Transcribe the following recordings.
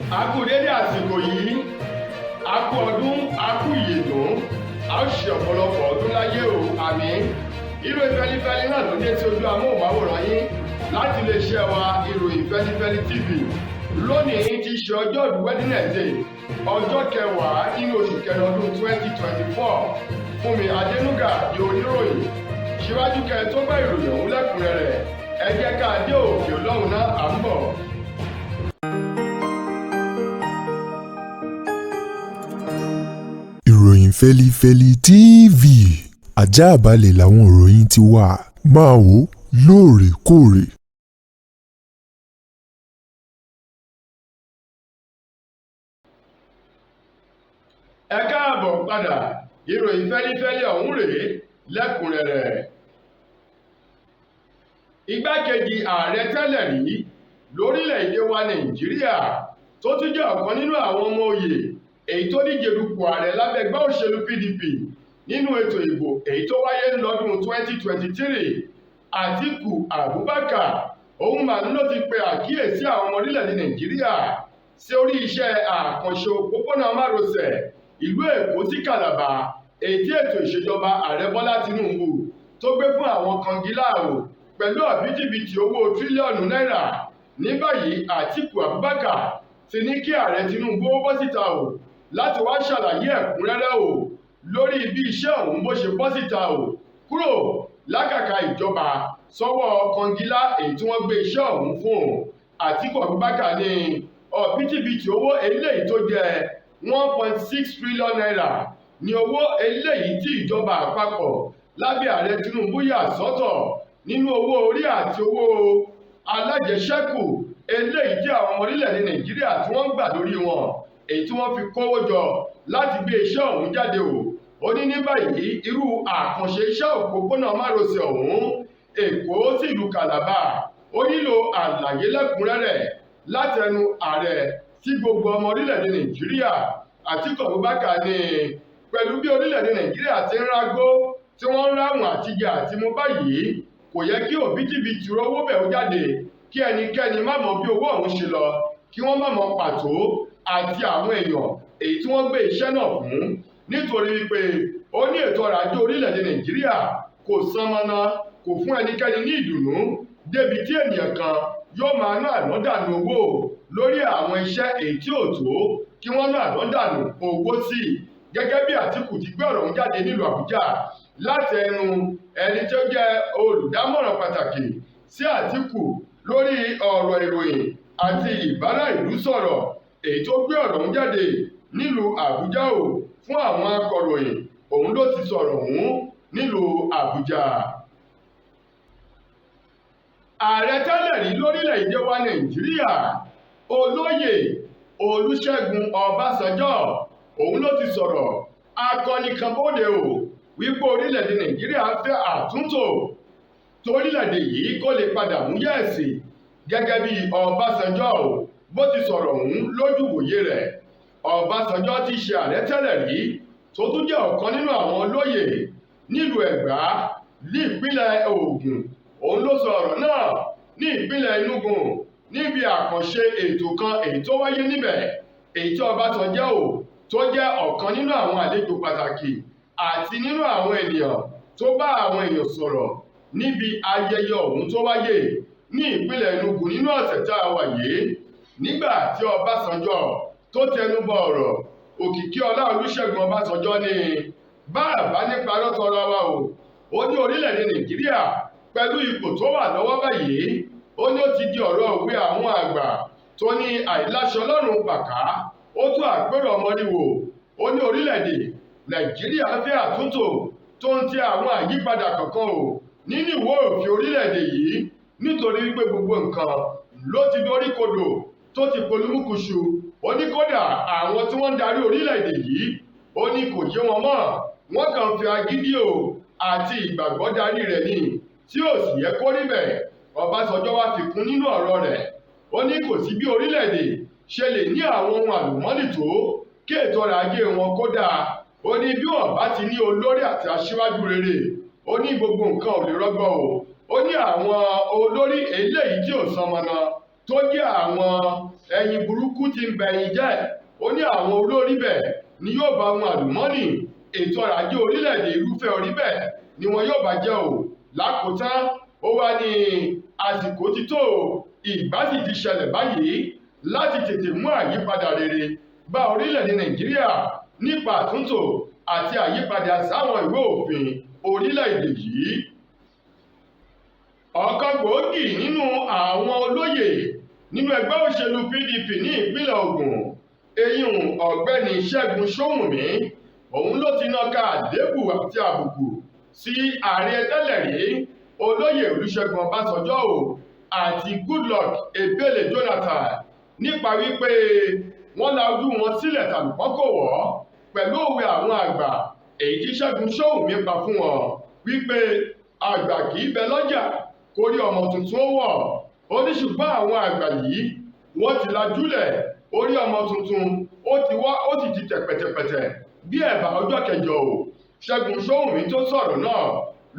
A kú dédé àsìkò yìí, a kú ọdún, a kú ìyèdún, a ó ṣe ọ̀pọ̀lọpọ̀ ọdún láyé o, àmín. Ìròyìn Fẹlifẹli náà ló dé sí ojú amóhùnmáwòrán yín láti iléeṣẹ́ wa, Ìròyìn Fẹlifẹli TV. Lónìí ti ṣe ọjọ́rú Wednesday, ọjọ́ 10 nínú oṣù kẹrin ọdún 2024. Fúnmi Adénúgà ni oníròyìn. Síwájú kẹ tó bá ìròyìn ọ̀hún lẹ́kùnrẹ́rẹ́, ẹ jẹ́ ká dé òkè lọ́hùn náà, à ń bọ̀. Ìròyìn Fẹ́lifẹ́li TV, àjààbálẹ̀ làwọn ìròyìn ti wà, máa wò ó lóòrèkóòrè. Ẹ káàbọ̀ padà, ìròyìn Fẹ́lifẹ́li ọ̀hún rèé lẹ́kùnrẹ́rẹ́. Igbákejì ààrẹ tẹ́lẹ̀ rí lórílẹ̀‐èdè wa Nàìjíríà, tó tún jẹ́ ọ̀kan nínú àwọn ọmọ òye èyí tó díje dupò ààrẹ lábẹ́ ẹgbẹ́ òṣèlú PDP nínú ètò ìbò èyí tó wáyé lọ́dún 2023, Àtíkù Abubakar, òun mà ló ti pe àkíyèsí àwọn ọmọ orílẹ̀-èdè Nàìjíríà sí orí iṣẹ́ àkànṣe òpópónà márosẹ̀ ìlú Èkó sí Kàlàbà, èyí tí ètò ìṣèjọba ààrẹ Bọ́lá Tinubu tó gbé fún àwọn kọngilá o pẹ̀lú ọ̀bítíbitì owó tírílíọ̀nù náírà. Ní báyìí, Àtíkù Abubakar ti ní kí ààrẹ Tinubu ó bọ́ síta o láti wá ṣàlàyé ẹ̀kúnrẹ́rẹ́ o lórí bí iṣẹ́ ọ̀hún bó ṣe bọ́ síta o kúrò lákàkà ìjọba sọ́wọ́ kọngilá èyí tí wọ́n gbé iṣẹ́ ọ̀hún fún o. Àtíkù Abubakar ní ọ̀bítíbitì owó eléyìí tó jẹ́ 1.6 trillion naira ní owó eléyìí tí ìjọba àpapọ̀ lábẹ́ ààrẹ Tinubu yà sọ́tọ̀ nínú owó orí àti owó alájẹṣẹ́kù eléyìí tí àwọn ọmọ orílẹ̀-èdè Nàìjíríà tí wọ́n ń gbà lórí wọn, èyí tí wọ́n fi kówó jọ láti gbé iṣẹ́ ọ̀hún jáde o. Ó ní ní báyìí, irú àkànṣe iṣẹ́ òpópónà márosẹ̀ ọ̀hún Èkó sí ìlú Kàlàbà, ó nílò àlàyé lẹ́kùnrẹ́rẹ́ látẹnu ààrẹ sí gbogbo ọmọ orílẹ̀-èdè Nàìjíríà. Àtíkù Abubakar ní pẹ̀lú bí orílẹ̀-èdè Nàìjíríà ti ń rágó tí wọ́n ń ráhùn àtijẹ àti mú báyìí, kò yẹ kí òbítíbitì owó bẹ̀ ó jáde kí ẹnikẹ́ni má mọ bí owó ọ̀hún ṣe lọ, kí wọ́n má mọ pàtó àti àwọn èèyàn èyí tí wọ́n gbé iṣẹ́ náà fún, nítorí wípé ó ní ètò ọrọ̀ ajé orílẹ̀-èdè Nàìjíríà kò san mọ́nà, kò fún ẹnikẹ́ni ní ìdùnnú débi tí ènìyàn kan yóò máa ná ànádànù owó lórí àwọn iṣẹ́ èyí tí ò tó kí wọ́n ná ànádànù owó sí. Gẹ́gẹ́ bí Àtíkù ti gbé ọ̀rọ̀ ọ̀hún jáde nílùú Àbújá láti ẹnu ẹni tí ó jẹ́ olùdámọ̀ràn pàtàkì sí Àtíkù lórí ọ̀rọ̀ ìròyìn àti ìbára ìlú sọ̀rọ̀, èyí tó gbé ọ̀rọ̀ ọ̀hún jáde nílùú Àbújá o fún àwọn akọ̀ròyìn, òun ló ti sọ̀rọ̀ ọ̀hún nílùú Àbújá. Ààrẹ tẹ́lẹ̀ rí lórílẹ̀‐èdè wa Nàìjíríà, Olóyè Olúṣẹ́gun Ọbásanjọ́, òun ló ti sọ̀rọ̀ akọni kan bóde o wípé orílẹ̀-èdè Nàìjíríà fẹ́ àtúntò torílẹ̀-èdè yìí kó lè padà mú yẹ̀ẹ̀sì. Gẹ́gẹ́ bí Ọbásanjọ́ o bó ti sọ̀rọ̀ ọ̀hún lójú wòye rẹ̀, Ọbásanjọ́ ti ṣe ààrẹ tẹ́lẹ̀ rí tó tún jẹ́ ọ̀kan nínú àwọn olóyè nílùú Ẹ̀gbá ní ìpínlẹ̀ Ògùn, òun ló sọ ọ̀rọ̀ náà ní ìpínlẹ̀ Enugu níbi àkànṣe ètò kan èyí tó wáyé níbẹ̀, èyí tí Ọbásanjọ́ o tó jẹ́ ọ̀kan nínú àwọn àlejò pàtàkì àti nínú àwọn ènìyàn tó bá àwọn èèyàn sọ̀rọ̀ níbi ayẹyẹ ọ̀hún tó wáyé ní ìpínlẹ̀ Enugu nínú ọ̀sẹ̀ tá a wà yìí. Nígbà tí Ọbásanjọ́ tó tẹnubọ ọ̀rọ̀, Òkìkíọlá Olúṣẹ́gun Ọbásanjọ́ ní bá àbá nípa rọ́tọ́ra wa o, ó ní orílẹ̀-èdè Nàìjíríà pẹ̀lú ipò tó wà lọ́wọ́ báyìí, ó ní ó ti di ọ̀rọ̀ òwe àwọn àgbà tó ní àìláṣọ lọ́rùn pàká ó tún àpérò ọmọríwò. Ó ní orílẹ̀-èdè Nàìjíríà fẹ́ àtúntò tó ń ti àwọn àyípadà kankan o nínú ìwé òfin orílẹ̀-èdè yìí, nítorí wípé gbogbo nǹkan ló ti dorí kodò tó ti polúmúkuṣu. Ó ní kódà àwọn tí wọ́n ń darí orílẹ̀-èdè yìí, ó ní kò yé wọn mọ́, wọ́n kàn fi agídí o àti ìgbàgbọ́ darí rẹ̀ ni tí ò sì yẹ kó rí bẹ́ẹ̀. Ọbásanjọ́ wá fi kún nínú ọ̀rọ̀ rẹ̀, ó ní kò sí bí orílẹ̀-èdè ṣe lè ní àwọn ohun àlùmọ́nì tó kí ètò ọrọ̀ ajé wọn kó dáa. Ó ní bí wọ́n bá ti ní olórí àti aṣíwájú rere, ó ní gbogbo nǹkan ò lè rọgbọ o. Ó ní àwọn olórí eléyìí tí ò sanmọ́nà tó jẹ́ àwọn ẹyin burúkú tí ń bẹyin jẹ́. Ó ní àwọn olórí bẹ̀ ni yóò bá ohun àlùmọ́ọ́nì ètò ọrọ̀ ajé orílẹ̀-èdè irúfẹ́ orí bẹ́ẹ̀ ni wọn yóò bá jẹ́ o. Lákòótán, ó wá ní àsìkò ti tó, ìgbà sì ti ṣẹlẹ̀ báyìí láti tètè mú àyípadà rere bá orílẹ̀-èdè Nàìjíríà nípa àtúntò àti àyípadà sáwọn ìwé òfin orílẹ̀-èdè yìí. Ọ̀kan gbòógì nínú àwọn olóyè nínú ẹgbẹ́ òṣèlú PDP ní ìpínlẹ̀ Ògùn, eyín ọ̀gbẹ́ni Ṣẹ́gun Ṣóhùnmí, òun ló ti nàka àléébù àti àbùkù sí ààrẹ tẹ́lẹ̀ rí olóyè Olúṣẹ́gun Ọbásanjọ́ o àti Goodluck Ebele Jonathan nípa wípé wọ́n la ojú wọn sílẹ̀ tàlùbọ́ kò wọ́ pẹ̀lú òwe àwọn àgbà èyí tí Ṣẹ́gun Ṣóhùnmí pa fún wọn wípé àgbà kì í bẹ lọ́jà kórí ọmọ tuntun ó wọ̀. Ó ní ṣùgbọ́n àwọn àgbà yìí wọ́n ti lajúlẹ̀, orí ọmọ tuntun ó ti wá, ó sì ti tẹ̀ pẹ̀tẹ̀pẹ̀tẹ̀ bí ẹ̀bà ọjọ́ kẹjọ o. Ṣẹ́gun Ṣóhùnmí tó sọ̀rọ̀ náà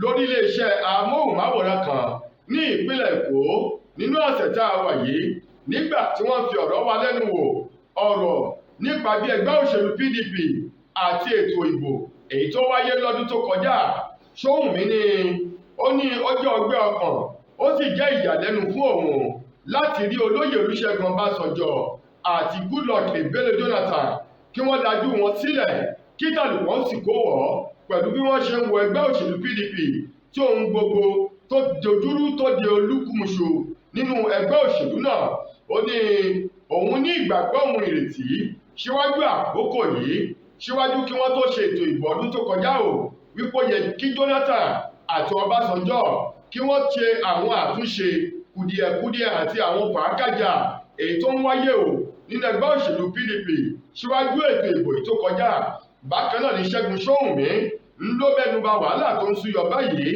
lórí iléeṣẹ́ amóhùnmáwòrán kan ní ìpínlẹ̀ Èkó nínú ọ̀sẹ̀ tá a wà yìí nígbà tí wọ́n fi ọ̀rọ̀ wa lẹ́nu wò ọ̀rọ̀ nípa bí ẹgbẹ́ òṣèlú PDP àti ètò ìbò èyí tó wáyé lọ́dún tó kọjá. Ṣóhùnmí ni ó ní ó jẹ́ ọgbẹ́ ọkàn, ó sì jẹ́ ìyàlẹ́nu fún òun láti rí olóyè Olúṣẹ́gun Ọbásanjọ́ àti Goodluck Ebele Jonathan kí wọ́n lajú wọn sílẹ̀ kí tàlùbọ́ sì kó wọ́ pẹ̀lú bí wọ́n ṣe ń wọ ẹgbẹ́ òṣèlú PDP tí ohun gbogbo tó dojúrú tó di olúkúmuṣu nínú ẹgbẹ́ òṣèlú náà. Ó ní òun ní ìgbàgbọ́ òun ìrètí síwájú àkókò yìí, síwájú kí wọ́n tó ṣe ètò ìbò ọdún tó kọjá o, wípé ó yẹ kí Jonathan àti Ọbásanjọ́ kí wọ́n ṣe àwọn àtúnṣe kùdìẹ̀kudiẹ àti àwọn fàákàjà èyí tó ń wáyé o nínú ẹgbẹ́ òṣèlú PDP síwájú ètò ìbò yìí tó kọjá. Bákan náà ni Ṣẹ́gun Ṣóhùnmí ń ló mẹ́nuba wàhálà tó ń súyọ báyìí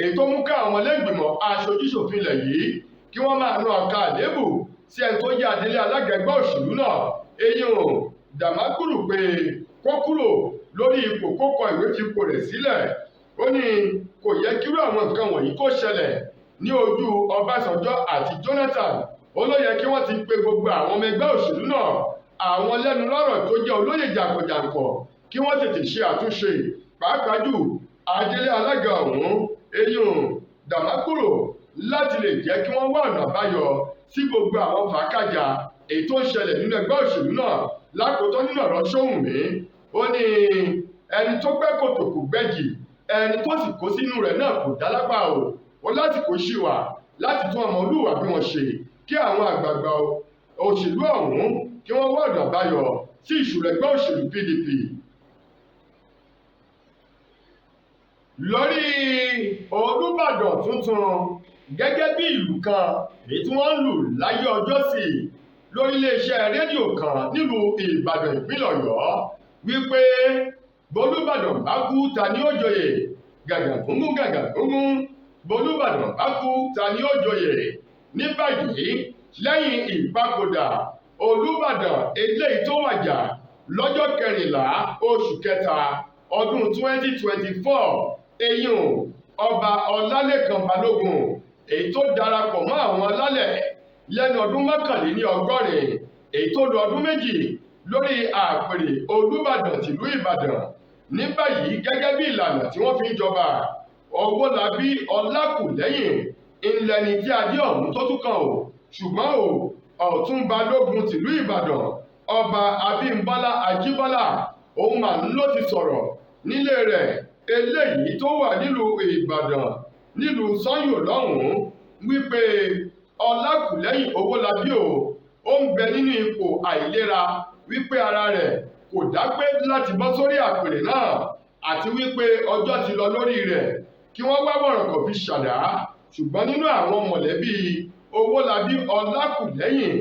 èyí tó mú ká àwọn lẹ́gbìmọ̀ aṣojúṣòfin ilẹ̀ yìí kí wọ́n máa ná ọ̀ka àléébù sí ẹni tó jẹ́ adelé alága ẹgbẹ́ òṣèlú náà, eyín o Dàmákùrù, pé kó kúrò lórí ipò, kó kọ ìwé fipò rẹ̀ sílẹ̀. Ó ní kò yẹ kírú àwọn nǹkan wọ̀nyí kó ṣẹlẹ̀ ní ojú Ọbásanjọ́ àti Jonathan. Ó ló yẹ kí wọ́n ti pe gbogbo àwọn ọmọ ẹgbẹ́ òṣèlú náà, àwọn lẹ́nu lọ́rọ̀ tó jẹ́ olóyè jàǹkànjàǹkàn, kí wọ́n tètè ṣe àtúnṣe, pàápàá jù adelé alága ọ̀hún eyín Dàmákùrù, láti lè jẹ́ kí wọ́n wá ọ̀nà àbáyọ sí gbogbo àwọn fàákàjà èyí tó ń ṣẹlẹ̀ nínú ẹgbẹ́ òṣèlú náà. Lákòótán nínú ọ̀rọ̀ Ṣóhùnmí, ó ní ẹni tó gbẹ́ kòtò kò gbẹ́jì, ẹni tó sì kó sínú rẹ̀ náà kò dá lápá o. Ó lásìkò ṣì wà láti tún ọmọlúwà bí wọ́n ṣe kí àwọn àgbààgbà òṣèlú ọ̀hún kí wọ́n wá ọ̀nà àbáyọ sí ìṣòro ẹgbẹ́ òṣèlú PDP. Lórí Olúbàdàn tuntun gẹ́gẹ́ bí ìlú kan èyí tí wọ́n ń lù láyé ọjọ́ sí lórí iléeṣẹ́ rédíò kan nílùú Ìbàdàn ìpínlẹ̀ Ọ̀yọ́ wípé Bolúbàdàn bá kú ta ni ó joyè, gàgàgúngún gàgàgúngún, Bolúbàdàn bá kú ta ni ó joyè. Ní báyìí lẹ́yìn ìpapòdà Olúbàdàn eléyìí tó wàjà lọ́jọ́ kẹrìnlá oṣù kẹta ọdún 2024, eyín ọba Ọlálékan Balógun èyí tó darapọ̀ mọ́ àwọn alálẹ̀ lẹ́nu ọdún 81 èyí tó lo ọdún 2 lórí àpèrè Olúbàdàn tìlú Ìbàdàn. Ní báyìí gẹ́gẹ́ bí ìlànà tí wọ́n fi ń jọba, Owólabí Ọlákùlẹ́hìn ńlẹni tí adé ọ̀hún tó tún kàn o. Ṣùgbọ́n o, Ọ̀tún Balógun tìlú Ìbàdàn ọba Abímbọ́lá Ajíbọ́lá òun mà ń ló ti sọ̀rọ̀ nílé rẹ̀ eléyìí tó wà nílùú Ìbàdàn nílùú Sanyó lọ́hùn-ún wípé Ọlákùlẹ́hìn Owólabí o, ó ń bẹ nínú ipò àìlera, wípé ara rẹ̀ kò dápé láti bọ́ sórí àpèrè náà àti wípé ọjọ́ ti lọ lórí rẹ̀ kí wọ́n wá wọ̀rọ̀kọ̀ fi ṣàdá. Ṣùgbọ́n nínú àwọn mọ̀lẹ́bí Owólabí Ọlákùlẹ́hìn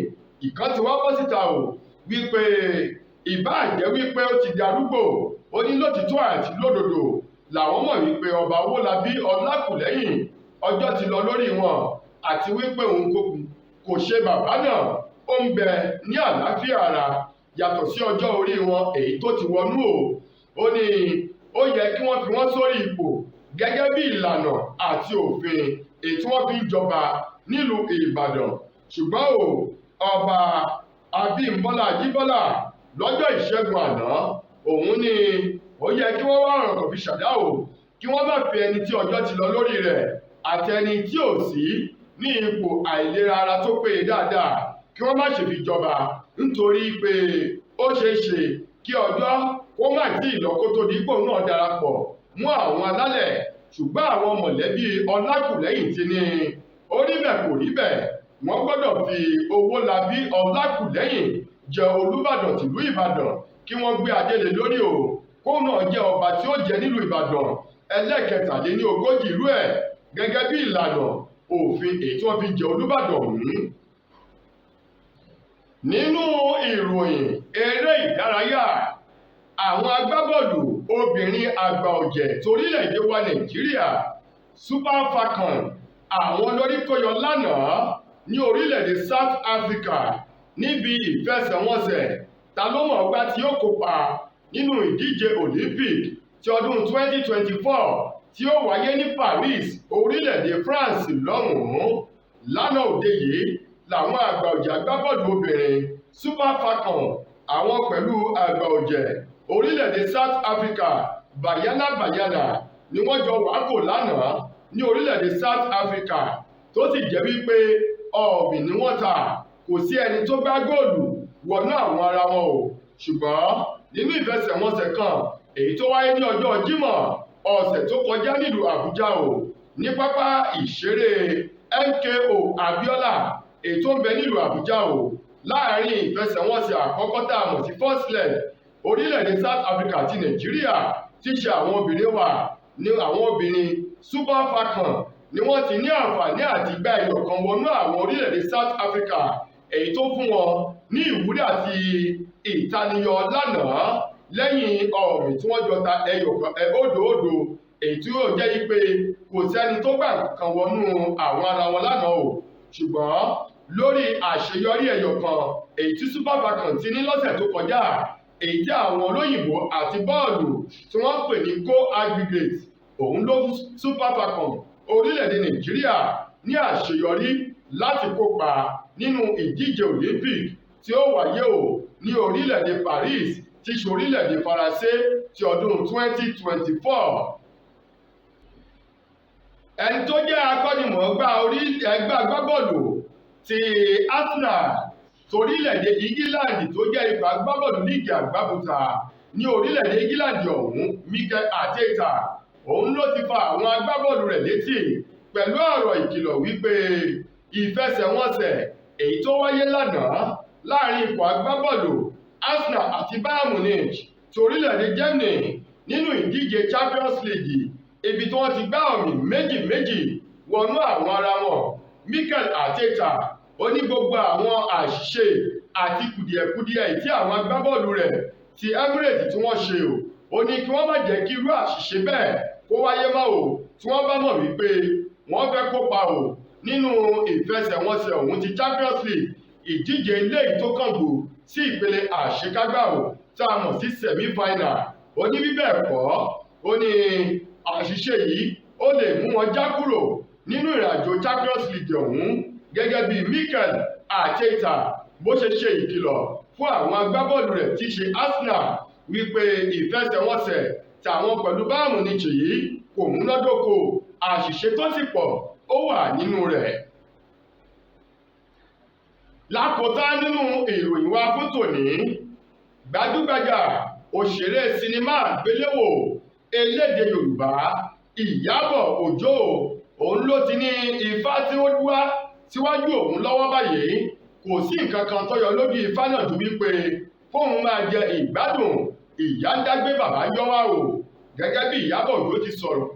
ìkan ti wá bọ́ síta o wípé ìbáà jẹ́ wípé ó ti darúgbò, ó ní lótìtọ́ àti lódodo làwọn mọ̀ wípé ọba Owólabí Ọlákùlẹ́hìn ọjọ́ ti lọ lórí wọn àti wípé òun kò ṣe bàbá náà, ó ń bẹ ní àlàáfíà ara yàtọ̀ sí ọjọ́ orí wọn èyí tó ti wọnú o. Ó ní ó yẹ kí wọ́n fi wọ́n sórí ipò gẹ́gẹ́ bí ìlànà àti òfin èyí tí wọ́n fi ń jọba nílùú Ìbàdàn. Ṣùgbọ́n o, ọba Abímbọ́lá Ajíbọ́lá lọ́jọ́ ìṣẹ́gun àná, òun ni ó yẹ kí wọ́n wá ọ̀ràn kò fi ṣàdá o, kí wọ́n má fi ẹni tí ọjọ́ ti lọ lórí rẹ̀ àti ẹni tí ò sí ní ipò àìlera ara tó péye dáadáa kí wọ́n má ṣe fi jọba, nítorí pé ó ṣeé ṣe kí ọjọ́ kó má tí ì lọ kó tó di ipò náà darapọ̀ mọ́ àwọn alálẹ̀. Ṣùgbọ́n àwọn mọ̀lẹ́bí Ọlákùlẹ́hìn ti ní ó rí bẹ́ẹ̀ kò rí bẹ́ẹ̀, wọ́n gbọ́dọ̀ fi Owólabí Ọlákùlẹ́hìn jẹ Olúbàdàn tìlú Ìbàdàn kí wọ́n gbé adé lé lórí o, kóun náà jẹ́ ọba tí ó jẹ nílùú Ìbàdàn ẹlẹ́kẹtàléní ogójì irú ẹ̀ gẹ́gẹ́ bí ìlànà òfin èyí tí wọ́n fi jẹ Olúbàdàn ọ̀hún. Nínú ìròyìn eré ìdárayá, àwọn agbábọ́ọ̀lù obìnrin àgbà ọ̀jẹ̀ torílẹ̀-èdè wa Nàìjíríà Super Falcon àwọn lórí kó yọ lánàá ní orílẹ̀-èdè South Africa níbi ìfẹsẹ̀wọnsẹ̀ ta ló mọ̀ gbá tí ó kópa nínú ìdíje Olympic ti ọdún 2024 tí ó wáyé ní Paris, orílẹ̀-èdè France lọ́hùn-ún. Lánàá òde yìí làwọn àgbà ọ̀jẹ̀ agbábọ́ọ̀lù obìnrin Super Falcon àwọn pẹ̀lú àgbà ọ̀jẹ̀ orílẹ̀-èdè South Africa Banyana Banyana ni wọ́n jọ wákò lánàá ní orílẹ̀-èdè South Africa, tó sì jẹ́ wípé ọ̀mì ni wọ́n ta, kò sí ẹni tó gbá góòlù wọnú àwọn ara wọn o. Ṣùgbọ́n nínú ìfẹsẹ̀wọnsẹ̀ kan èyí tó wáyé ní ọjọ́ Jímọ̀ ọ̀sẹ̀ tó kọjá nílùú Àbújá o, ní pápá ìṣeré MKO Abiola èyí tó ń bẹ nílùú Àbújá o, láàrin ìfẹsẹ̀wọnsẹ̀ àkọ́kọ́ tá a mọ̀ sí first leg, orílẹ̀-èdè South Africa àti Nàìjíríà ti ṣe àwọn obìnrin wa ní àwọn obìnrin Super Falcon ni wọ́n ti ní àǹfààní àti gba ẹyọ kan wọnú àwọn orílẹ̀-èdè South Africa, èyí tó fún wọn ní ìwúrí àti ìtaniyọ lánàá lẹ́yìn ọ̀mì tí wọ́n jọ ta ẹyọ kan òdòdó, èyí tí yóò jẹ́ pé kò sẹ́ni tó gbà kan wọnú àwọn ara wọn lánàá o. Ṣùgbọ́n lórí àṣeyọrí ẹyọ kan èyí tí Super Falcon ti ní lọ́sẹ̀ tó kọjá, èyí tí àwọn olóyìnbó àti bọ́ọ̀lù tí wọ́n pè ní goal aggregate, òun ló fún Super Falcon orílẹ̀-èdè Nàìjíríà ní àṣeyọrí láti kópa nínú ìdíje Olympic tí ó wáyé o ní orílẹ̀-èdè Paris tí ṣe orílẹ̀-èdè Faransé ti ọdún 2024. Ẹni tó jẹ́ akọ́nimọ̀ọ́gbá ẹgbẹ́ agbábọ́ọ̀lù ti Arsenal torílẹ̀-èdè England tó jẹ́ ikọ̀ agbábọ́ọ̀lù líìgì àgbábùtà ní orílẹ̀-èdè England ọ̀hún, Mikel Arteta, òun ló ti fa àwọn agbábọ́ọ̀lù rẹ̀ létí pẹ̀lú ọ̀rọ̀ ìkìlọ̀ wípé ìfẹsẹ̀wọnsẹ̀ èyí tó wáyé lánàá láàrin ikọ̀ agbábọ́ọ̀lù Arsenal àti Bayern Munich torílẹ̀-èdè Germany nínú ìdíje Champions League, ibi tí wọ́n ti gbá ọ̀mì méjì méjì wọnú àwọn ara wọn. Mikel Arteta ó ní gbogbo àwọn àṣìṣe àti kùdìẹ̀kudiẹ tí àwọn agbábọ́ọ̀lù rẹ̀ ti Emirates tí wọ́n ṣe o, ó ní kí wọ́n má jẹ́ kí irú àṣìṣe bẹ́ẹ̀ kó wáyé mọ́ o, tí wọ́n bá mọ̀ wípé wọ́n fẹ́ kópa o nínú ìfẹsẹ̀wọnsẹ̀ ọ̀hún ti Champions League, ìdíje eléyìí tó kángun sí ìpele àṣekágbá o tá a mọ̀ sí semi-final. Ó ní bí bẹ́ẹ̀ kọ́, ó ní àṣìṣe yìí ó lè mú wọn já kúrò nínú ìrìnàjò Champions League ọ̀hún, gẹ́gẹ́ bí Mikel Arteta bó ṣe ṣe ìkìlọ̀ fún àwọn agbábọ́ọ̀lù rẹ̀ tí í ṣe Arsenal wípé ìfẹsẹ̀wọnsẹ̀ tàwọn pẹ̀lú Bayern Munich yìí kò múnádóko, àṣìṣe tó sì pọ̀ ó wà nínú rẹ̀. Lákòótán nínú ìròyìn wa fún tòní, gbajúgbajà òṣèré sinimá àgbéléwò elédè Yorùbá Ìyábọ̀ Òjó òun ló ti ní ifá tí ó wá síwájú òun lọ́wọ́ báyìí, kò sí nǹkan kan tó yọ lójú ifá náà ju wípé kóun máa jẹ ìgbádùn ìyá ń dágbé bàbá ń yọ wá o. Gẹ́gẹ́ bí Ìyábọ̀ Òjó ti sọ̀rọ̀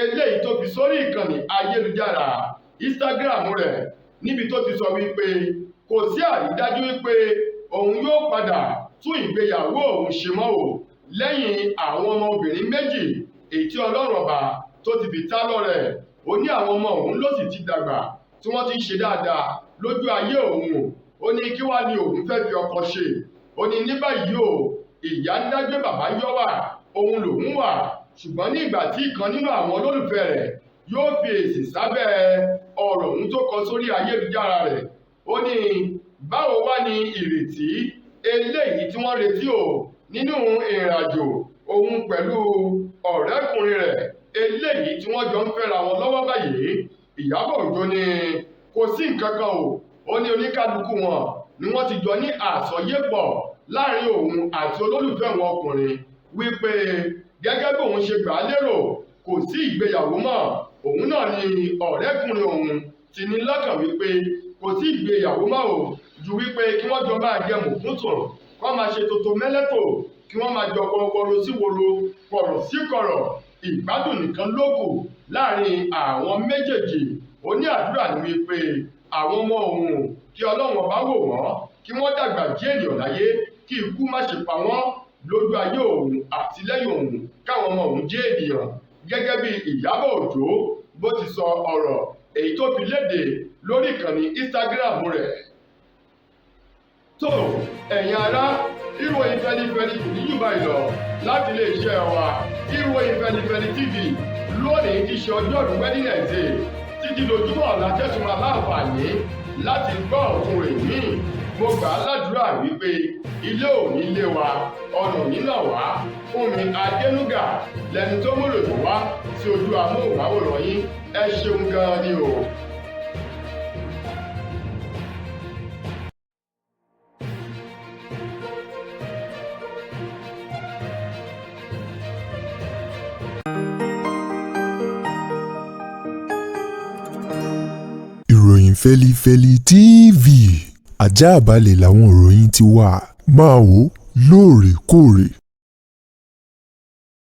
eléyìí tó fi sórí ìkànnì ayélujára Instagram rẹ̀, níbi tó ti sọ wípé kò sí àrídájú wípé òun yóò padà tún ìgbéyàwó òun ṣe mọ́ o lẹ́yìn àwọn ọmọbìnrin méjì èyí tí Ọlọ́run ọba tó ti fi ta lọ́rẹ. Ó ní àwọn ọmọ òun ló sì ti dàgbà tí wọ́n ti ń ṣe dáadáa lójú ayé òun. Ó ní kí wá ní òun fẹ́ fi ọkọ ṣe. Ó ní ní báyìí o, ìyá ń dágbé bàbá yọ wà, òun lòun wà. Ṣùgbọ́n ní ìgbà tí ìkan nínú àwọn olólùfẹ́ rẹ̀ yóò fi èsì sábẹ́ ọ̀rọ̀ òun tó kọ sórí ayélujára rẹ̀, Ó ní báwo wá ní ìrètí eléyìí tí wọ́n retí o nínú ìrìnàjò òun pẹ̀lú ọ̀rẹ́kùnrin rẹ̀ eléyìí tí wọ́n jọ ń fẹ́ra wọn lọ́wọ́ báyìí. Ìyábọ̀ Òjó ní kò sí nǹkan kan o. Ó ní oníkálukú wọn ni wọ́n ti jọ ní àsọyépọ̀ láàrin òun àti olólùfẹ́ wọn ọkùnrin wípé gẹ́gẹ́ bí òun ṣe gbà á lérò, kò sí ìgbéyàwó mọ́. Òun náà ni ọ̀rẹ́kùnrin òun ti ní lọ́kàn wípé kò sí ìgbéyàwó mọ́ o, ju wípé kí wọ́n jọ máa jẹ mùkúntùn, kó máa ṣe toto mẹ́lẹ́tò, kí wọ́n máa jọ wọ́wọ́rọ́ sí woro, kọ̀rọ̀ sí kọ̀rọ̀. Ìgbádùn nìkan ló kù láàrin àwọn méjèèjì. Ó ní àdúrà ní wípé àwọn ọmọ òun, kí Ọlọ́run ọba wò wọ́n, kí wọ́n dàgbà jí ènìyàn láyé, kí ikú má ṣe pa wọ́n lójú ayé òun àti lẹ́yìn òun, káwọn ọmọ òun jẹ́ ènìyàn. Gẹ́gẹ́ bí Ìyábọ̀ Òjó bó ti sọ ọ̀rọ̀ èyí tó fi léde lórí ìkànnì Instagram rẹ̀. Tó ẹ̀yin ará, ìròyìn Fẹlifẹli kò ní jù báyìí lọ láti iléeṣẹ́ wa Ìròyìn Fẹlifẹli TV lónìí ti ṣe ọjọ́rú Wednesday. Títí dojúmọ́ ọ̀la tẹ̀sùn máa láǹfààní láti gbọ́ ọ̀tun rẹ̀ míì. Mo gbà á ládùúrà wípé ilé ò ní lé wa, ọ̀nà ò ní nà wá. Fúnmi Adénúgà lẹni tó múròyìn wá sí ojú amóhùnmáwòrán yín. Ẹ ṣeun gan-an ni o. Ìròyìn Fẹlifẹli TV, ajáàbalẹ̀ làwọn ìròyìn ti wà. Máa wò lóòrèkóòrè.